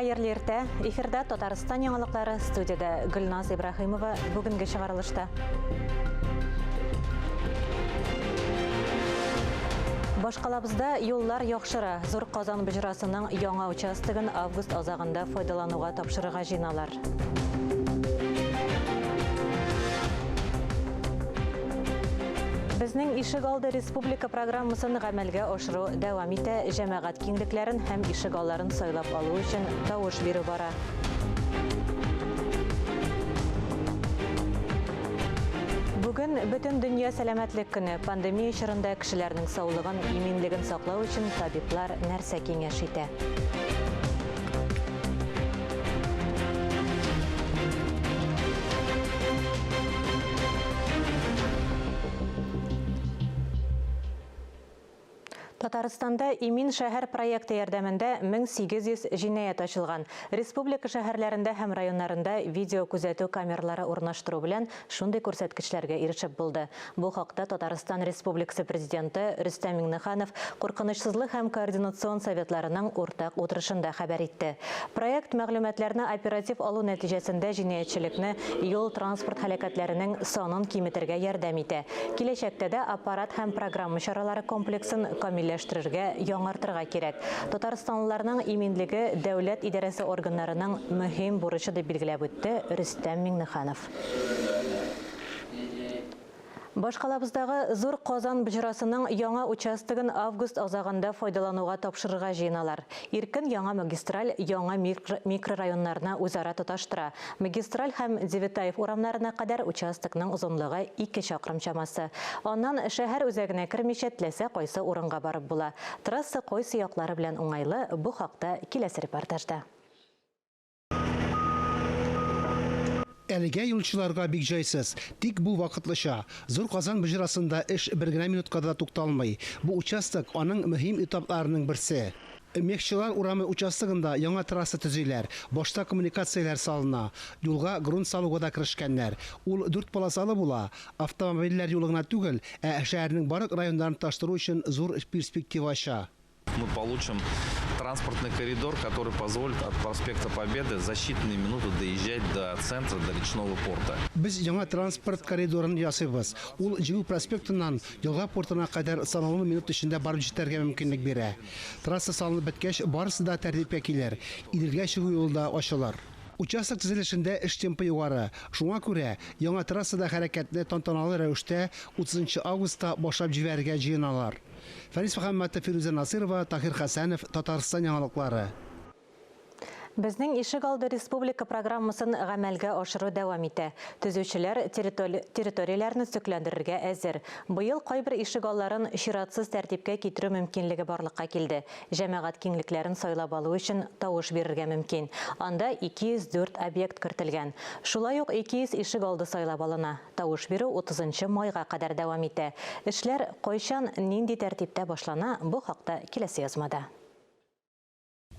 Хәерле иртә. Эфирда Татарстан яңалыклары, студиядә Гөлназ Ибраһимова. Бүгенге чыгарылышта. Башкалабызда юллар яхшыра. Зур Казан боҗрасының яңа участогын август азагында файдалануга тапшырырга җыеналар. Безнең ишек алды республика программасын гамәлгә ашыру дәвам итә. Җәмәгать киңлекләрен һәм ишек алларын сайлап алу өчен тавыш бирү бара. Бүген бөтен дөнья сәламәтлек көне. Пандемия чорында кешеләрнең саулыгын, иминлеген саклау өчен табиблар нәрсә киңәш итә? Татарстанда Имин шәһәр проекты ярдәмендә 1800 җинаять ачылган. Республика шәһәрләрендә һәм районнарында видеокүзәтү камералары урнаштыру белән шундый күрсәткечләргә ирешеп булды. Бу хакта Татарстан Республикасы Президенты Рөстәм Миңнеханов Куркынычсызлык һәм координацион советларының уртак утырышында хәбәр итте. Проект мәгълүматларны оператив алу нәтиҗәсендә җинаятьчелекне, юл-транспорт һәлакәтләренең санын киметергә ярдәм итә. Киләчәктә дә аппарат һәм программа чаралары комплексын камилләштерергә, яңартырга кирәк. Татарстанлыларның иминлеге дәүләт идарәсе органнарының мөһим бурычы, дип билгеләп үтте Рөстәм Миңнеханов. Башкалабыздагы Зур Казан боҗрасының яңа участогын август азагында файдалануга тапшырырга җыеналар. Иркен яңа магистраль яңа микрорайоннарны үзара тоташтыра. Магистраль һәм Девятаев урамнарына кадәр участокның озынлыгы ике чакрым чамасы. Аннан шәһәр үзәгенә кермичә теләсә кайсы урынга барып була. Трасса кайсы яклары белән уңайлы, бу хакта киләсе репортажда. Әлегә юлчыларга бик җайсыз. Тик бу вакытлыча. Зур Казан боҗрасында эш бер генә минутка да тукталмый. Бу участок аның мөһим этапларының берсе. Мехчылар урамы участогында яңа трасса төзиләр. Башта коммуникацияләр салына. Юлга грунт салуга да керешкәннәр. Ул дүрт полосалы була. Автомобильләр юлы гына түгел, ә шәһәрнең барлык районнарын тоташтыру өчен зур перспектива ача. Мы получим транспортный коридор, который позволит от проспекта Победы за считанные минуты доезжать до центра, до речного порта. Без яңа транспорт коридорын ясыйбыз. Ул Җиңү проспектыннан елга портына кадәр санаулы минут эчендә барып җитәргә мөмкинлек бирә. Трасса салынып беткәч, барысы да тәртипкә килер, Иделгә чыгу юлы да ачылыр. Участок төзелешендә эш темпы югары. Шуңа күрә яңа трассада хәрәкәтне тантаналы рәвештә 30 нчы августта башлап җибәрергә җыеналар. Фәнис Мөхәммәтов, Фирүзә Насыйрова, Таһир Хәсәнов, Татарстан яңалыклары. Безнең ишек алды республика программасын гамәлгә ашыру дәвам итә. Төзүчеләр территорияләрне төзекләндерергә әзер. Быел кайбер ишек алларын чиратсыз тәртипкә китерү мөмкинлеге барлыкка килде. Җәмәгать киңлекләрен сайлап алу өчен тавыш бирергә мөмкин. Анда 204 объект кертелгән. Шулай ук 200 ишек алды сайлап алына. Тавыш бирү утызынчы майга кадәр дәвам итә. Эшләр кайчан, нинди тәртиптә башлана, бу хакта киләсе язмада.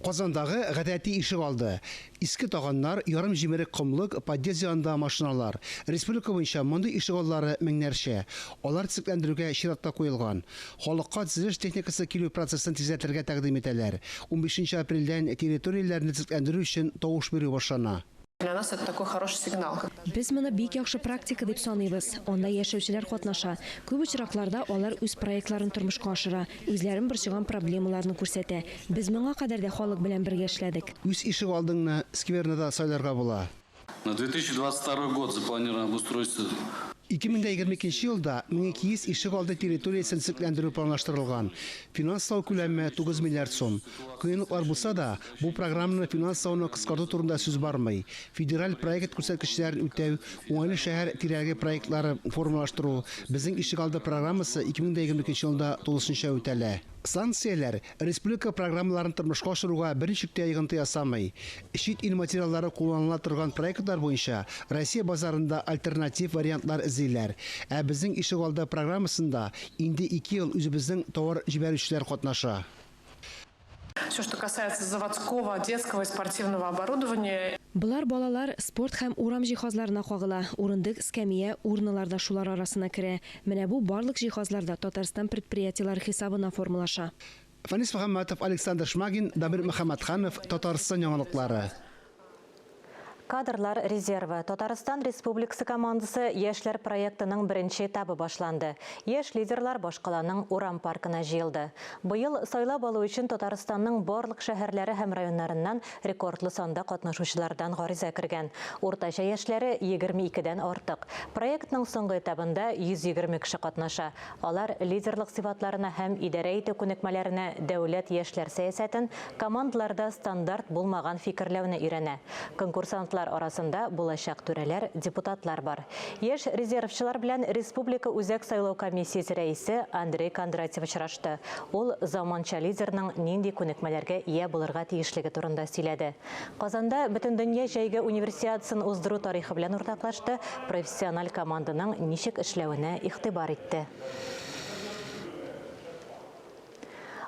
Казандагы гадәти ишегалды. Иске таганнар, ярым җимерек комлык, подъезд янында машиналар. Республика буенча мондый ишегаллары меңнәрчә. Алар төзекләндерүгә чиратка куелган. Халыкка төзелеш техникасы килү процессын тизләтергә тәкъдим итәләр. Унбишенче апрельдән территорияләрне төзекләндерү өчен тавыш бирү башлана. Для нас это такой хороший сигнал. Без моны бик яхшы практика дип саныйбыз. Анда яшәүчеләр катнаша. Күп очракларда алар үз проектларын тормышка ашыра, үзләрен борчыган проблемаларны күрсәтә. Без моңа кадәр дә халык белән бергә эшләдек. Үз ишегалдыңны, скверны да сайларга була. На 2022 год запланировано обустройство. 2022 елда 1200 ишегалды территориясен төзекләндерү планлаштырылган. Финанслау күләме 9 миллиард сум. Кыенлыклар булса да, бу программаны финанслауны кыскарту турында сүз бармый. Федераль проект күрсәткечләрен үтәү, уңайлы шәһәр тирәлеге проектлары формалаштыру, Безнең ишегалды программасы 2022 елда тулысынча үтәлә. Санкцияләр республика программаларын тормышка ашыруга берничек тә йогынты ясамый. Чит ил материаллары кулланыла торган проектлар буенча Россия базарында альтернатив вариантлар эзлиләр. Ә Безнең ишегалды программасында инде ике ел үзебезнең товар җибәрүчеләр катнаша. Все, что касается заводского, детского и спортивного оборудования. Болар балалар, спорт һәм урам җиһазларына кагыла. Урындык, эскәмия, урналар да шулар арасына керә. Менә бу барлык җиһазлар да Татарстан предприятиеләре хисабына формалаша. Фәнис Мөхәммәтов, Александр Шмагин, Дамир Мөхәммәтханов, Татарстан яңалыклары. Кадрлар резервы. Татарстан Республикасы командасы яшьләр проектының беренче этабы башланды. Яшь лидерлар башкаланың Урам паркына җыелды. Быел сайлап алу өчен Татарстанның барлык шәһәрләре һәм районнарыннан рекордлы санда катнашучылардан гариза кергән. Уртача яшьләре 22дән артык. Проектның соңгы этабында 120 кеше катнаша. Алар лидерлык сыйфатларына һәм идарә итү күнекмәләренә, дәүләт яшьләр сәясәтен, командаларда стандарт булмаган фикерләүне өйрәнә. Конкурсантлар арасында булачак түрәләр, депутатлар бар. Яшь резервчылар белән Республика Үзәк сайлау комиссиясе рәисе Андрей Кондратьев очрашты. Ул заманча лидерның нинди күнекмәләргә ия булырга тиешлеге турында сөйләде. Казанда Бөтендөнья җәйге универсиадасын уздыру тарихы белән уртаклашты, профессиональ команданың ничек эшләвенә игътибар итте.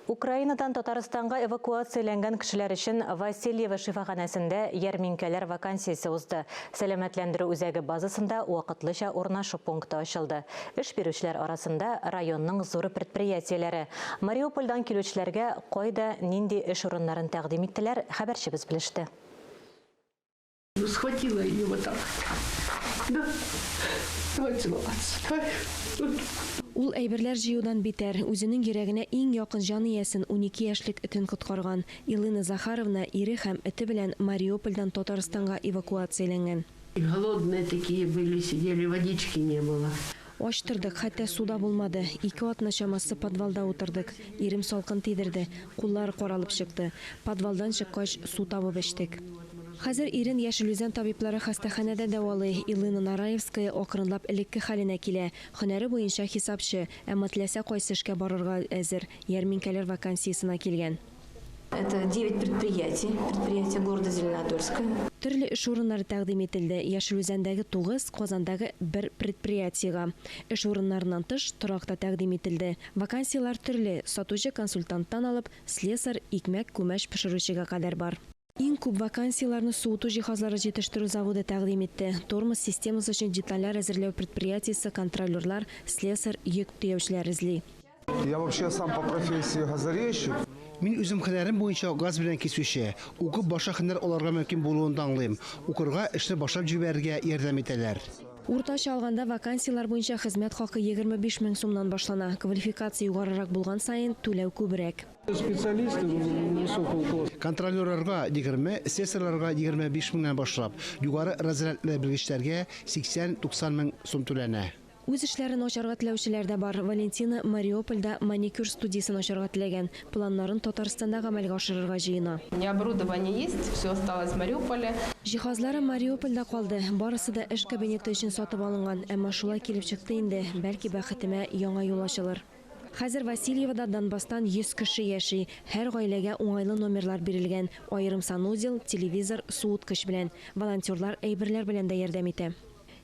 Украинадан Татарстанга эвакуацияләнгән кешеләр өчен Васильево шифаханәсендә ярминкәләр вакансиясе узды. Сәламәтләндерү үзәге базасында вакытлыча урнашу пункты ачылды. Эш бирүчеләр арасында районның зур предприятиеләре. Мариупольдан килүчеләргә кайда нинди эш урыннарын тәкъдим иттеләр, хәбәрчебез белеште. Схватила ее вот так. Да. Давай целоваться. Давай. Ул әйберләр җыюдан битәр, үзенең йөрәгенә иң якын җан иясен, 12 яшьлек этен коткарган. Илына Захаровна ире һәм эте белән Мариупольдан Татарстанга эвакуацияләнгән. И голодные такие были, сидели, водички не было. Ач тордык, хәтта су да булмады. 2 атна чамасы подвалда утырдык. Ирем салкын тидерде, куллары каралып чыкты. Подвалдан чыккач, су табып эчтек. Хәзер ирен Яшел Үзән табиблары хастаханәдә дәвалый. Илына Нараевская акрынлап элекке хәленә килә. Һөнәре буенча хисапчы, әмма теләсә кайсы эшкә барырга әзер. Ярминкәләр вакансиясенә килгән. Это 9 предприятий, предприятия города Зеленодольска. Төрле эш урыннары тәкъдим ителде. Яшел Үзәндәге 9, Казандагы бер предприятиегә. Эш урыннарыннан тыш торак та тәкъдим ителде. Вакансияләр төрле: сатучы консультанттан алып, слесарь, икмәк, күмәч пешерүчегә кадәр бар. Иң күп вакансияләрне суыту җиһазлары җитештерү заводы тәкъдим итте. Тормоз системасы өчен детальләр әзерләү предприятиесе контролерлар, слесарь, йөк төяүчеләр эзли. Я вообще сам по профессии газорезчик. Мин үзем һөнәрем буенча газ белән кисүче. Укып башка һөнәр алырга мөмкин булуын да аңлыйм. Укырга, эшне башлап җибәрергә ярдәм итәләр. Уртача алганда вакансияләр буенча хезмәт хакы 25 мең сумнан башлана. Квалификация югарырак булган саен түләү күбрәк. Специалисты высокого класса. Контролерларга 20, слесарьларга 25 меңнән башлап, югары разрядлы белгечләргә 80-90 мең сум түләнә. Үз эшләрен ачарга теләүчеләр дә бар. Валентина Мариупольдә маникюр студиясен ачарга теләгән. Планнарын Татарстанда гамәлгә ашырырга җыена. У меня оборудование есть, все осталось в Мариуполе. Җиһазлары Мариупольдә калды. Барысы да эш кабинеты өчен сатып алынган. Әмма шулай килеп чыкты инде. Бәлки бәхетемә яңа юл ачылыр. Хәзер Васильевода Донбасстан 100 кеше яши. Һәр гаиләгә уңайлы номерлар бирелгән. Аерым санузел, телевизор, суыткыч белән. Волонтерлар әйберләр белән дә ярдәм итә.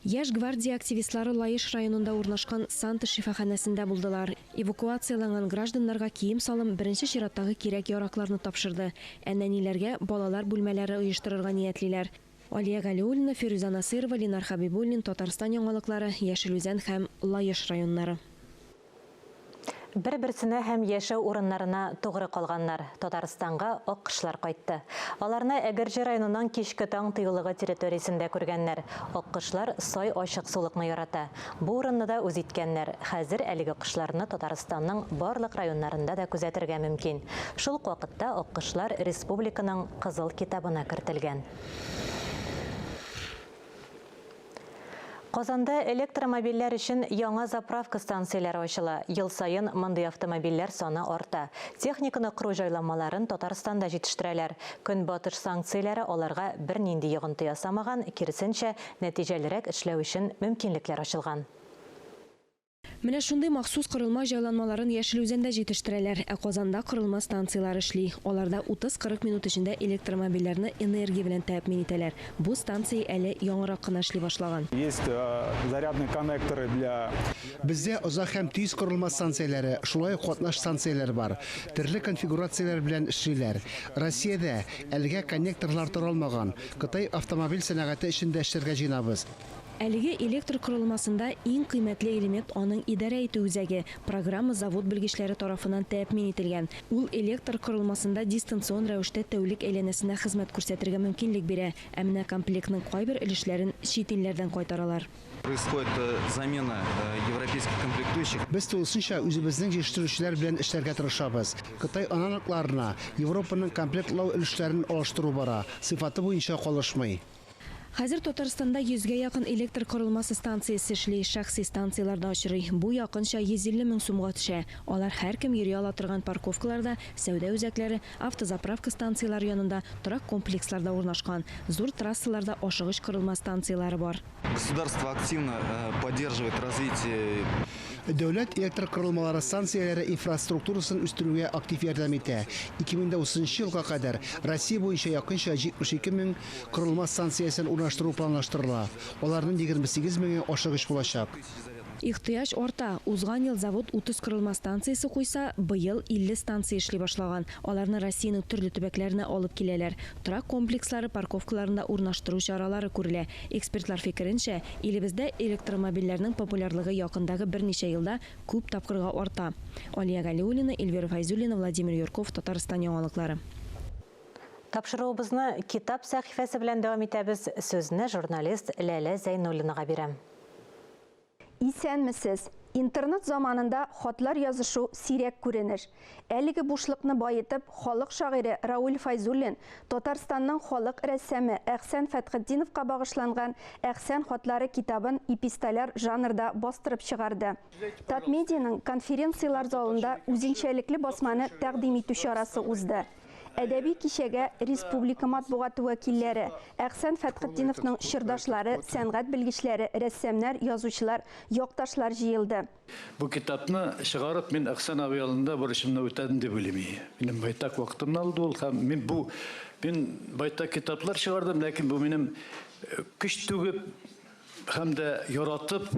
Яшь гвардия активистлары Лаеш районында урнашкан Санта шифаханәсендә булдылар. Эвакуацияләнгән гражданнарга кием-салым, беренче чираттагы кирәк-яракларны тапшырды. Ә нәниләргә балалар бүлмәләре оештырырга ниятлиләр. Алия Галиуллина, Фирүзә Насырова, Ленар Хабибуллин, Татарстан яңалыклары, Яшел Үзән һәм Лаеш районнары. Бер-берсенә һәм яшәү урыннарына тугры калганнар. Татарстанга аккошлар кайтты. Аларны Әгерҗе районының Кичке таң тыюлыгы территориясендә күргәннәр. Аккошлар сай ачык сулыкны ярата. Бу урынны да үз иткәннәр. Хәзер әлеге кошларны Татарстанның барлык районнарында да күзәтергә мөмкин. Шул ук вакытта аккошлар республиканың Кызыл китабына кертелгән. Казанда электромобильләр өчен яңа заправка станцияләре ачыла. Ел саен мондый автомобильләр саны арта. Техниканы кору җайланмаларын Татарстанда җитештерәләр. Көнбатыш санкцияләре аларга бернинди йогынты ясамаган, киресенчә, нәтиҗәлерәк эшләү өчен мөмкинлекләр ачылган. Менә шундый махсус корылма җайланмаларын Яшел Үзәндә җитештерәләр, ә Казанда корылма станцияләр эшли. Аларда 30-40 минут эчендә электромобильләрне энергия белән тәэмин итәләр. Бу станция әле яңарак кына эшли башлаган. Есть зарядные коннекторы для Бездә озак һәм тиз корылма станцияләре, шулай ук катнаш станцияләр бар. Төрле конфигурацияләр белән эшлиләр. Россиядә әлегә коннекторлар таралмаган. Кытай автомобиль сәнәгате эчендә эшләргә җыенабыз. Әлеге электр корылмасында иң кыйммәтле элемент аның идарә итү үзәге. Программа завод белгечләре тарафыннан тәэмин ителгән. Ул электр корылмасында дистанцион рәвештә тәүлек әйләнәсенә хезмәт күрсәтергә мөмкинлек бирә. Ә менә комплектның кайбер өлешләрен чит илләрдән кайтаралар. Происходит замена европейских комплектующих. Без тулысынча үзебезнең җитештерүчеләр белән эшләргә тырышабыз. Кытай аналогларына Европаның комплектлау өлешләрен алыштыру бара, сыйфаты буенча калышмый. Хәзер Татарстанда 100гә якын электр корылмасы станциясе эшли, шәхси станцияләр дә очрый. Бу якынча 150 мең сумга төшә. Алар һәркем йөри ала торган парковкаларда, сәүдә үзәкләре, автозаправка станцияләре янында, торак комплексларда урнашкан. Зур трассаларда ашыгыч корылма станцияләре бар. Государство активно поддерживает развитие. Дәүләт электр корылмалары станцияләре инфраструктурасын үстерүгә актив ярдәм итә. 2030 елга кадәр Россия буенча якынча 72 мең корылма станциясен урнаштыру планлаштырыла. Аларның 28 меңе ашыгыч булачак. Ихтыяҗ арта. Узган ел завод 30 корылма станциясе куйса, быел 50 станция эшли башлаган. Аларны Россиянең төрле төбәкләренә алып киләләр. Торак комплекслары парковкаларында урнаштыру чаралары күрелә. Экспертлар фикеренчә, илебездә электромобильләрнең популярлыгы якындагы берничә елда күп тапкырга арта. Алия Галиуллина, Эльвира Файзуллина, Владимир Юрков, Татарстан яңалыклары. Тапшыруыбызны китап сәхифәсе белән дәвам итәбез. Сүзне журналист Ләлә Зәйнуллинага бирәм. Исәнмесез! Интернет заманында хатлар язышу сирәк күренеш. Әлеге бушлыкны баетып, халык шагыйре Равил Файзуллин Татарстанның халык рәссамы Әхсән Фәтхетдиновка багышланган Әхсән хатлары китабын эпистоляр жанрда бастырып чыгарды. Татмедианың конференциялар залында үзенчәлекле басманы тәкъдим итү чарасы узды. Әдәби кичәгә республика матбугаты вәкилләре, Әхсән Фәтхетдиновның чордашлары, сәнгать белгечләре, рәссамнар, язучылар, якташлар җыелды. Бу китапны чыгарып мин Әхсән абый алдында бурычымны үтәдем дип уйлыйм. Минем байтак вакытымны алды ул һәм мин бу мин байтак китаплар чыгардым, ләкин бу минем көч түгеп һәм дә яратып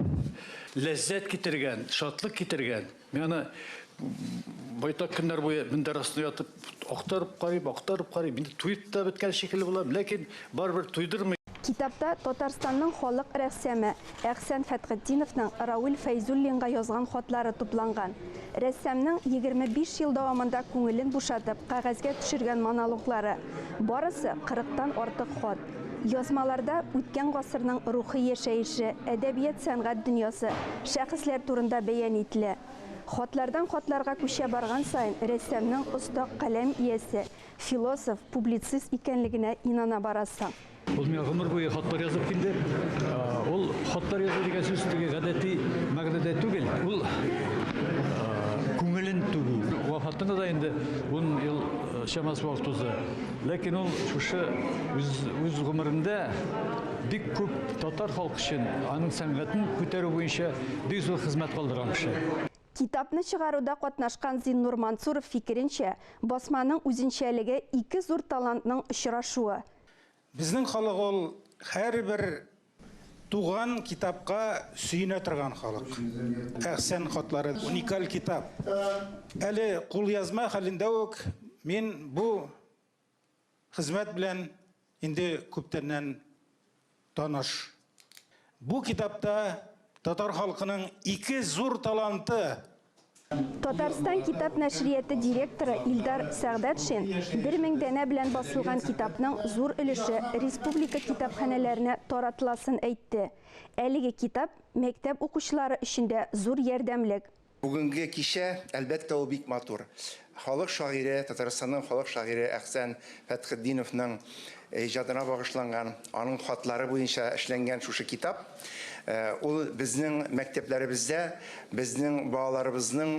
ләззәт китергән, шатлык китергән. Мин аны байтак көннәр буе мендәр астына ятып актарып карыйм, актарып карыйм. Инде туеп та беткән шикелле булам, ләкин барыбер туйдырмый. Китапта Татарстанның халык рәссамы Әхсән Фәтхетдиновның Равил Фәйзуллинга язган хатлары тупланган. Рәссамның 25 ел дәвамында күңелен бушатып, кәгазьгә төшергән монологлары. Барысы 40-тан артык хат. Язмаларда үткән гасырның рухи яшәеше, әдәбият сәнгать дөньясы, шәхесләр турында бәян ителә. Хатлардан хатларга күчә барган саен рәссамның оста каләм иясе, философ, публицист икәнлегенә инана барасың. Ул миңа гомер буе хатлар язып килде. Ул хатлар язу дигән сүз теге гадәти мәгънәдә түгел. Ул күңелен түгү. Вафатына да инде 10 ел чамасы вакыт узды. Ләкин ул шушы үз гомерендә бик күп татар халкы өчен аның сәнгатен күтәрү буенча бик зур хезмәт калдырган кеше. Китапны чыгаруда катнашкан Зиннур Мансуров фикеренчә, басманың үзенчәлеге ике зур талантның очрашуы. Безнең халык ул һәрбер туган китапка сөенә торган халык. Әхсән хатлары уникаль китап. Әле кулъязма хәлендә үк мин бу хезмәт белән инде күптәннән таныш. Бу китапта татар халкының ике зур таланты. Татарстан китап нәшрияты директоры Илдар Сәгъдәтшин 1000 данә белән басылган китапның зур өлеше республика китапханәләренә таратыласын әйтте. Әлеге китап мәктәп укучылары өчен дә зур ярдәмлек. Бүгенге кичә, әлбәттә, ул бик матур. Халык шагыйре, Татарстанның халык шагыйре Әхсән Фәтхетдиновның иҗатына багышланган, аның хатлары буенча эшләнгән шушы китап. Ул безнең мәктәпләребездә, безнең балаларыбызның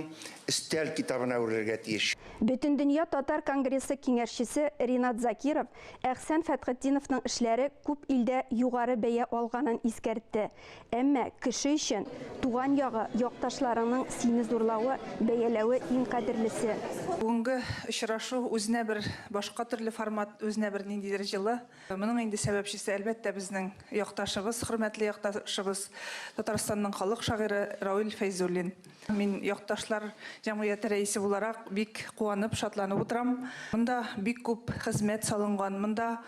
өстәл китабына әверелергә тиеш. Бөтендөнья татар конгрессы киңәшчесе Ринат Закиров Әхсән Фәтхетдиновның эшләре күп илдә югары бәя алганын искәртте. Әмма кеше өчен туган ягы, якташларының сине зурлавы, бәяләве иң кадерлесе. Бүгенге очрашу үзенә бер башка төрле формат, үзенә бер ниндидер җылы. Моның инде сәбәпчесе әлбәттә безнең якташыбыз, хөрмәтле якташыбыз. якташыбыз, Татарстанның халык шагыйре Равил Фәйзуллин. Мин якташлар җәмгыяте рәисе буларак бик куанып, шатланып утырам. Монда бик күп хезмәт салынган, монда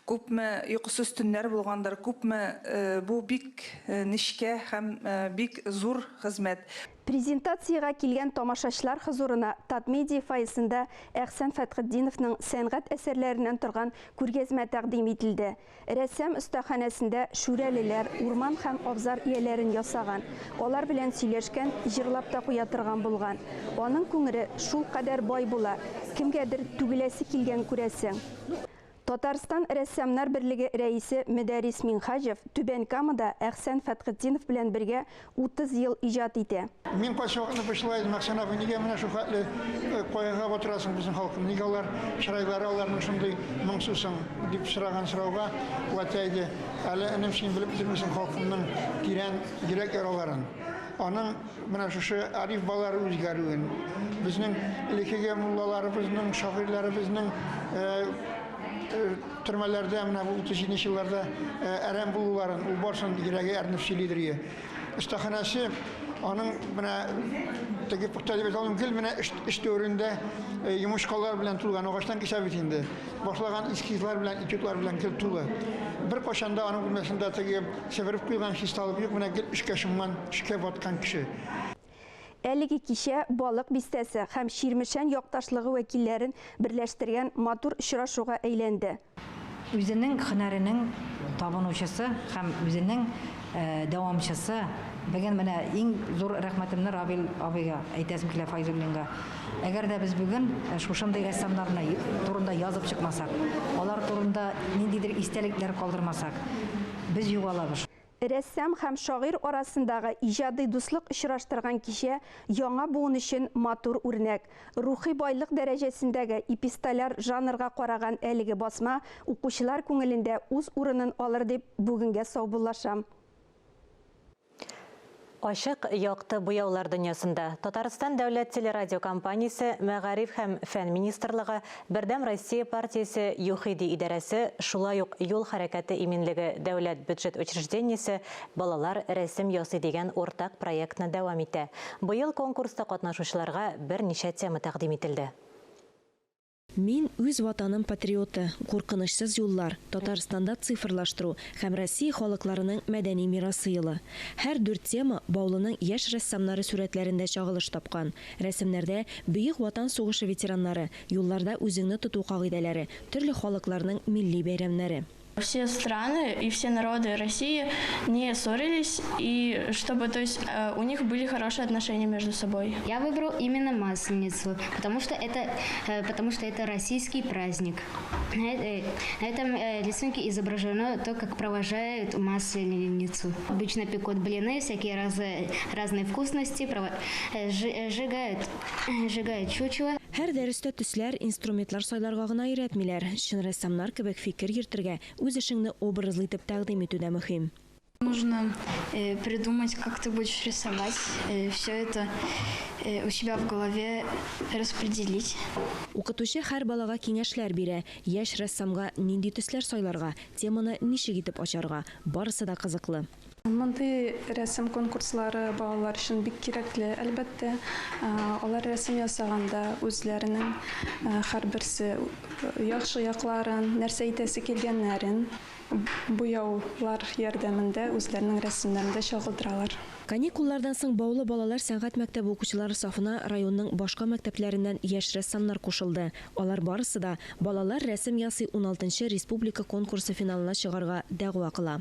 күпме йокысыз төннәр булгандыр, күпме бу бик нечкә һәм бик зур хезмәт. Презентациягә килгән тамашачылар хозурына Татмедиа фойесында Әхсән Фәтхетдиновның сәнгать әсәрләреннән торган күргәзмә тәкъдим ителде. Рәссам остаханәсендә шүрәлеләр, урман һәм абзар ияләрен ясаган, алар белән сөйләшкән, җырлап та куя торган булган. Аның күңеле шулкадәр бай була, кемгәдер түгеләсе килгән, күрәсең. Татарстан Рәссамнар берлеге рәисе Мөдәррис Миңһаҗев Түбән Камада Әхсән Фәтхетдинов белән бергә 30 ел иҗат итә. Мин кайсы вакытны борчыла идем, Әхсән абый, нигә менә шул хәтле кайгыга батырасың безнең халыкны, нигә алар чырайлары аларның шундый моңсу соң, дип сораган сорауга ул әйтә иде, әле, энем, син белеп бетермисең халкымның тирән йөрәк яраларын. Аның менә шушы әлифбалары үзгәрүен, безнең элеккеге муллаларыбызның, шагыйрьләребезнең төрмәләрдә менә бу 37 нче елларда әрәм булуларын, ул барсын йөрәге әрнеп сөйлидер иде. Остаханәсе аның менә теге пөхтә дип әйтә алмыйм, гел менә эш дәверендә йомычкалар белән тулган, агачтан кисә бит инде. Башлаган эскизлар белән, этюдлар белән гел тулы. Беркайчан да аның бүлмәсендә теге себереп куйган чисталык юк, менә гел эшкә чумган, эшкә баткан кеше. Әлеге кичә Балык Бистәсе һәм Чирмешән якташлыгы вәкилләрен берләштергән матур очрашуга әйләнде. Үзенең һөнәренең табынучысы һәм үзенең дәвамчысы. Бүген менә иң зур рәхмәтемне Равил абыйга әйтәсем килә, Файзуллинга. Әгәр дә без бүген шушындый рәссамнарны турында язып чыкмасак, алар турында ниндидер истәлекләр калдырмасак, без югалабыз. Рәссам һәм шагыйрь арасындагы иҗади дуслык очраштырган кичә яңа буын өчен матур үрнәк. Рухи байлык дәрәҗәсендәге эпистоляр жанрга караган әлеге басма укучылар күңелендә үз урынын алыр дип бүгенгә саубуллашам. Ачык, якты буяулар дөньясында. Татарстан дәүләт телерадиокомпаниясе, Мәгариф һәм фән министрлыгы, Бердәм Россия партиясе ЮХИДИ идарәсе, шулай ук Юл хәрәкәте иминлеге дәүләт бюджет учреждениесе Балалар рәсем ясый дигән уртак проектны дәвам итә. Быел конкурста катнашучыларга берничә тема тәкъдим ителде. Мин, үз Ватаным патриоты, Куркынычсыз юллар, Татарстанда цифрлаштыру һәм Россия халыкларының мәдәни мирасы елы. Һәр дүрт тема Баулының яшь рәссамнары сурәтләрендә чагылыш тапкан. Рәсемнәрдә, Бөек Ватан сугышы ветераннары, юлларда үзеңне тоту кагыйдәләре, төрле халыкларның милли бәйрәмнәре. Все страны и все народы России не ссорились, и чтобы, то есть, э, у них были хорошие отношения между собой. Я выбрал именно Масленицу, потому что это, э, потому что это российский праздник. На э, этом рисунке изображено то, как провожают Масленицу. Обычно пекут блины, всякие разные, разные вкусности, сжигают, сжигают чучело. Һәр дәрестә төсләр, инструментлар сайларга гына өйрәтмиләр, чын рәссамнар кебек фикер йөртергә, үз эшеңне образлы итеп тәкъдим итү дә мөһим. Нужно э, придумать, как ты будешь рисовать, э, все это э, у себя в голове распределить. Укытучы һәр балага киңәшләр бирә, яшь рәссамга нинди төсләр сайларга, теманы ничек итеп ачарга, барысы да кызыклы. Мондый рәсем конкурслары балалар өчен бик кирәкле, әлбәттә. Алар рәсем ясаганда үзләренең һәрберсе яхшы якларын, нәрсә әйтәсе килгәннәрен буяулар ярдәмендә үзләренең рәсемнәрендә чагылдыралар. Каникуллардан соң Баулы балалар сәнгать мәктәбе укучылары сафына районның башка мәктәпләреннән яшь рәссамнар кушылды. Алар барысы да Балалар рәсем ясый уналтынчы республика конкурсы финалына чыгарга дәгъва кыла.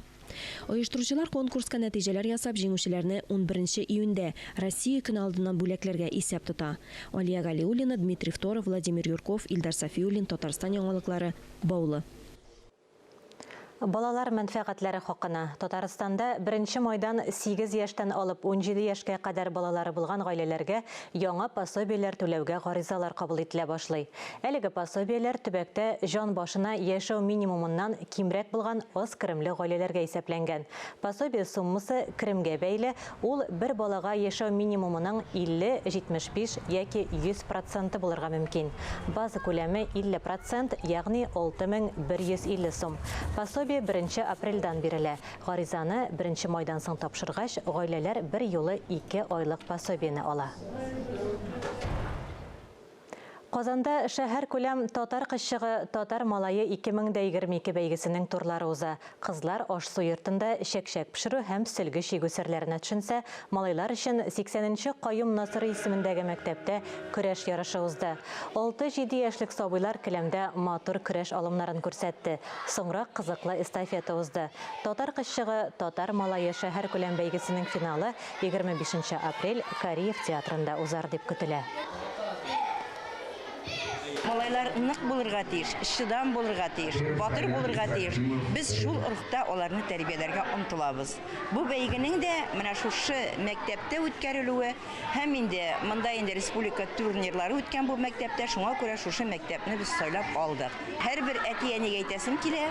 Оештыручылар конкурска нәтиҗәләр ясап, җиңүчеләрне унберенче июньдә, Россия көне алдыннан бүләкләргә исәп тота. Алия Галиуллина, Дмитрий Второв, Владимир Юрков, Илдар Сафиуллин, Татарстан яңалыклары, Баулы. Балалар мәнфәгатьләре хакына. Татарстанда беренче майдан 8 яшьтән алып 17 яшькә кадәр балалары булган гаиләләргә яңа пособиеләр түләүгә гаризалар кабул ителә башлый. Әлеге пособиеләр төбәктә җан башына яшәү минимумыннан кимрәк булган аз керемле гаиләләргә исәпләнгән. Пособие суммасы керемгә бәйле, ул бер балага яшәү минимумының 50, 75 яки 100 проценты булырга мөмкин. База күләме 50 процент, ягъни 6150 сум. Пособие. Пособие беренче апрельдән бирелә. Гаризаны беренче майдан соң тапшыргач, гаиләләр берьюлы ике айлык пособиене ала. Казанда шәһәркүләм Татар кызчыгы, татар малае 2022 бәйгесенең турлары уза. Кызлар аш-су йортында чәкчәк пешерү һәм сөлге чигү серләренә төшенсә, малайлар өчен 80 нче Каюм Насыйри исемендәге мәктәптә көрәш ярышы узды. Алты-җиде яшьлек сабыйлар келәмдә матур көрәш алымнарын күрсәтте. Соңрак кызыклы эстафета узды. Татар кызчыгы, татар малае шәһәркүләм бәйгесенең финалы 25 нче апрель Кариев театрында узар дип көтелә. Малайлар нык булырга тиеш, чыдам булырга тиеш, батыр булырга тиеш. Без шул рухта аларны тәрбияләргә омтылабыз. Бу бәйгенең дә менә шушы мәктәптә үткәрелүе һәм инде монда инде республика турнирлары үткән бу мәктәптә, шуңа күрә шушы мәктәпне без сайлап алдык. Һәрбер әти-әнигә әйтәсем килә,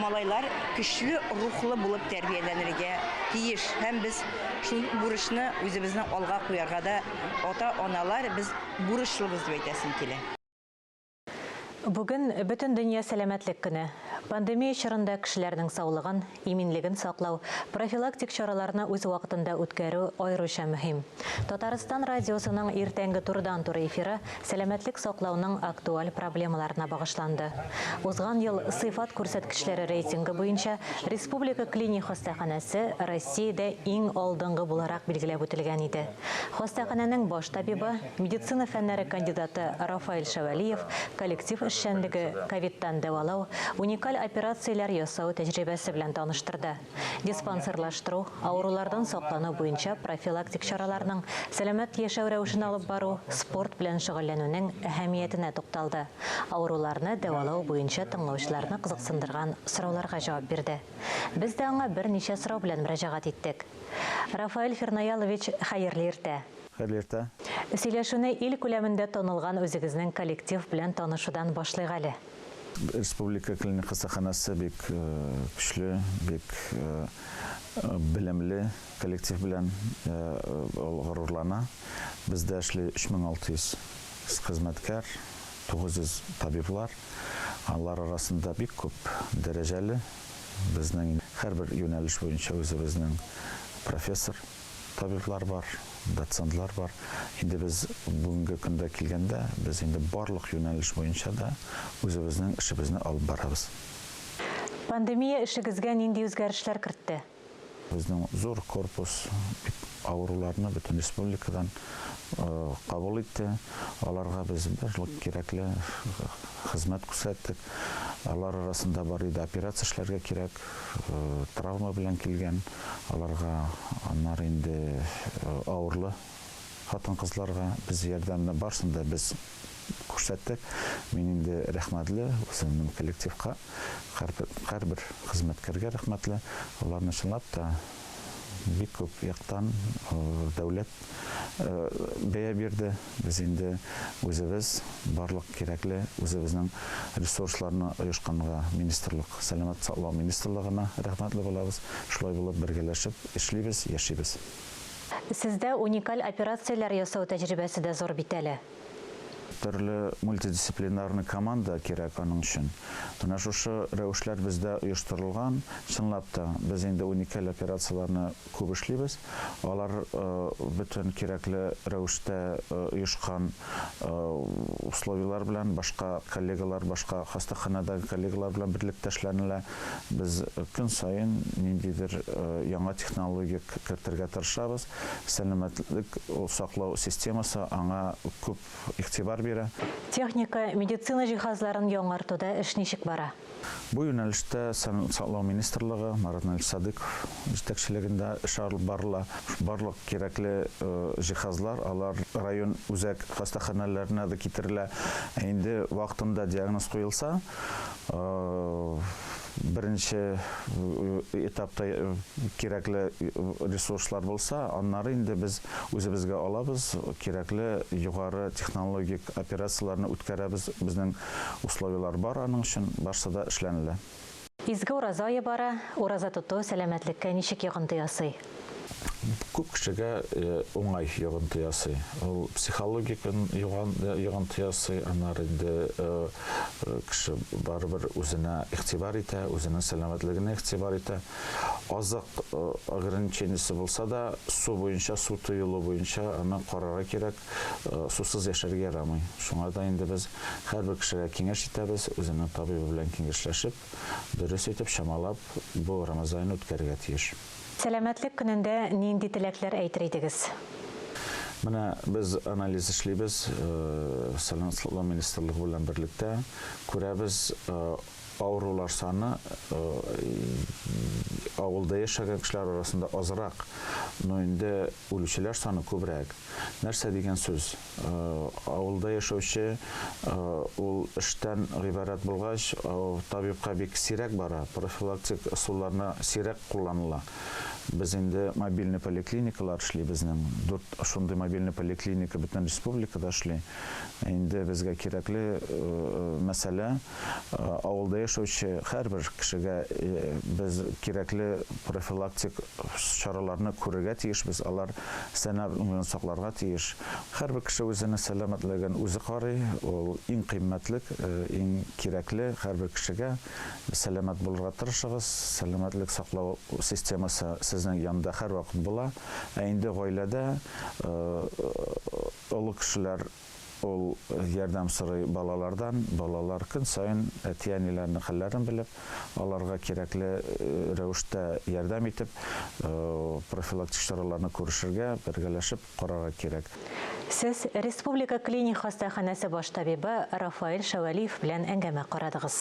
малайлар көчле рухлы булып тәрбияләнергә тиеш һәм без шул бурычны үзебезнең алга куярга да ата-аналар без бурычлыбыз дип әйтәсем килә. Бүген Бөтендөнья сәламәтлек көне. Пандемия чорында кешеләрнең саулыгын, иминлеген саклау, профилактик чараларны үз вакытында үткәрү аеруча мөһим. Татарстан радиосының иртәнге турыдан-туры эфиры сәламәтлек саклауның актуаль проблемаларына багышланды. Узган ел сыйфат күрсәткечләре рейтингы буенча Республика клиник хастаханәсе Россиядә иң алдынгы буларак билгеләп үтелгән иде. Хастаханәнең баш табибы, медицина фәннәре кандидаты Рафаэль Шәвәлиев коллектив эшчәнлеге, ковидтан дәвалау, уникаль операцияләр ясау тәҗрибәсе белән таныштырды. Диспансерлаштыру, авырулардан саклану буенча профилактик чараларның, сәламәт яшәү рәвешен алып бару, спорт белән шөгыльләнүнең әһәмиятенә тукталды. Авыруларны дәвалау буенча тыңлаучыларны кызыксындырган сорауларга җавап бирде. Без дә аңа берничә сорау белән мөрәҗәгать иттек. Рафаэль Фернаялович, хәерле иртә! Хәерле иртә! Сөйләшүне ил күләмендә танылган үзегезнең коллектив белән танышудан башлыйк әле. Республика клиник хастаханәсе бик көчле, бик белемле коллектив белән ул горурлана. Бездә эшли 3600 хезмәткәр, 900 табиблар. Алар арасында бик күп дәрәҗәле, безнең һәрбер юнәлеш буенча үзебезнең профессор, Табиблар бар, доцентлар бар. Инде без бүгенге көндә килгәндә, без инде барлык юнәлеш буенча да үзебезнең эшебезне алып барабыз. Пандемия эшегезгә нинди үзгәрешләр кертте? Безнең зур корпус бик авыруларны бөтен республикадан кабул итте. Аларга без барлык кирәкле хезмәт күрсәттек. Алар арасында бар иде операция эшләргә кирәк, травма белән килгән аларга, аннары инде авырлы хатын-кызларга без ярдәмне барысын да без күрсәттек. Мин инде рәхмәтле үземнең коллективка, һәрбер хезмәткәргә рәхмәтле. Аларны чынлап та бик күп яктан дәүләт бәя бирде. Без инде үзебез барлык кирәкле үзебезнең ресурсларны оешканга министрлык, сәламәт саклау министрлыгына рәхмәтле булабыз. Шулай булып бергәләшеп эшлибез, яшибез. Сездә уникаль операцияләр ясау тәҗрибәсе дә зур бит әле. Төрле мультидисциплинарный команда кирәк аның өчен. Менә шушы рәвешләр бездә оештырылган. Чынлап та, без инде уникаль операцияләрне күп эшлибез. Алар бөтен кирәкле рәвештә оешкан условияләр белән, башка коллегалар, башка хастаханәдәге коллегалар белән берлектә эшләнелә. Без көн саен ниндидер яңа технология кертергә тырышабыз. Сәламәтлек саклау системасы аңа күп игътибар бирә. Техника, медицина җиһазларын яңартуда эш ничек бара? Бу юнәлештә Сәламәтлек саклау министрлыгы, Марат Наилевич Садыков җитәкчелегендә эш алып барыла. Барлык кирәкле җиһазлар алар район үзәк хастаханәләренә дә китерелә. Ә инде вакытында диагноз куелса, Беренче этапта кирәкле ресурслар булса, аннары инде без үзебезгә алабыз, кирәкле югары технологик операцияләрне үткәрәбез. Безнең условияләр бар аның өчен, барсы да эшләнелә. Изге ураза ае бара, ураза тоту сәламәтлеккә ничек йогынты ясый? Күп кешегә уңай йогынты ясый. Ул психологик йогынты ясый, аннары инде кеше барыбер үзенә игътибар итә, үзенең сәламәтлегенә игътибар итә. Азык ограничениесе булса да, су буенча, су тыелу буенча аны карарга кирәк. Сусыз яшәргә ярамый. Шуңа да инде без һәрбер кешегә киңәш итәбез, үзенең табибы белән киңәшләшеп, дөрес итеп, чамалап бу Рамазан аен үткәрергә тиеш. Сәламәтлек көнендә нинди теләкләр әйтер идегез? Менә без анализ эшлибез, Сәламәтлек саклау министрлыгы белән берлектә күрәбез, авырулар саны авылда яшәгән кешеләр арасында азрак, но инде үлүчеләр саны күбрәк. Нәрсә дигән сүз? Авылда яшәүче ул эштән гыйбарәт булгач, табибка бик сирәк бара, профилактик ысулларны сирәк кулланыла. Без инде мобильный поликлиникалар эшли безнең. Дүрт шундый мобильный поликлиника бөтен республикада эшли. Инде безгә кирәкле мәсьәлә, авылда яшәүче һәрбер кешегә без кирәкле профилактик чараларны күрергә тиешбез. Алар Сәламәтлеген сакларга тиеш. Һәрбер кеше үзенең сәламәтлеген үзе карый. Ул иң кыйммәтлек, иң кирәкле һәрбер кешегә. Сәламәт булырга тырышыгыз. Сәламәтлек саклау системасы сезнең янда һәрвакыт була. Ә инде гаиләдә олы кешеләр Ул ярдәм сорый балалардан, балалар көн саен әти-әниләренең хәлләрен белеп, аларга кирәкле рәвештә ярдәм итеп, профилактик чараларны күрешергә, бергәләшеп карарга кирәк. Сез Республика клиник хастаханәсе баш табибы Рафаэль Шәвәлиев белән әңгәмә карадыгыз.